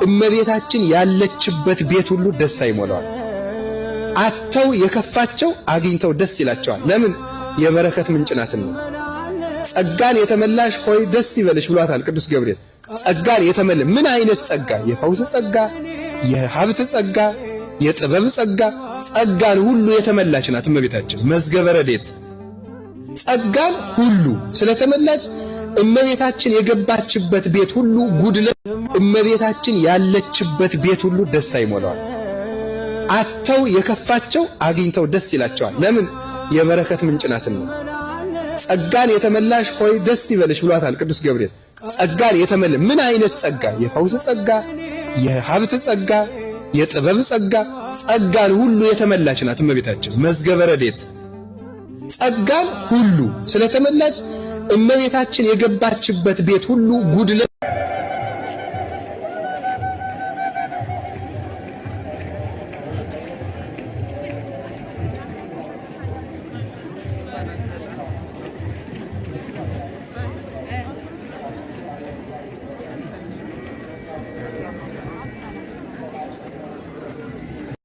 እመቤታችን ያለችበት ቤት ሁሉ ደስታ ይሞላዋል። አጥተው የከፋቸው አግኝተው ደስ ይላቸዋል። ለምን? የበረከት ምንጭ ናትና። ጸጋን የተመላሽ ሆይ ደስ ይበልሽ ብሏታል ቅዱስ ገብርኤል። ጸጋን የተመላ ምን አይነት ጸጋ? የፈውስ ጸጋ፣ የሀብት ጸጋ፣ የጥበብ ጸጋ፣ ጸጋን ሁሉ የተመላች ናት እመቤታችን መዝገበ ረድኤት። ጸጋን ሁሉ ስለተመላች እመቤታችን የገባችበት ቤት ሁሉ ጉድለት፣ እመቤታችን ያለችበት ቤት ሁሉ ደስታ ይሞላዋል። አጥተው የከፋቸው አግኝተው ደስ ይላቸዋል። ለምን? የበረከት ምንጭ ናትና። ጸጋን የተመላሽ ሆይ ደስ ይበልሽ ብሏታል ቅዱስ ገብርኤል። ጸጋን የተመላ ምን አይነት ጸጋ? የፈውስ ጸጋ፣ የሀብት ጸጋ፣ የጥበብ ጸጋ፣ ጸጋን ሁሉ የተመላች ናት እመቤታችን መዝገበ ረድኤት። ጸጋን ሁሉ ስለተመላች እመቤታችን የገባችበት ቤት ሁሉ ጉድለት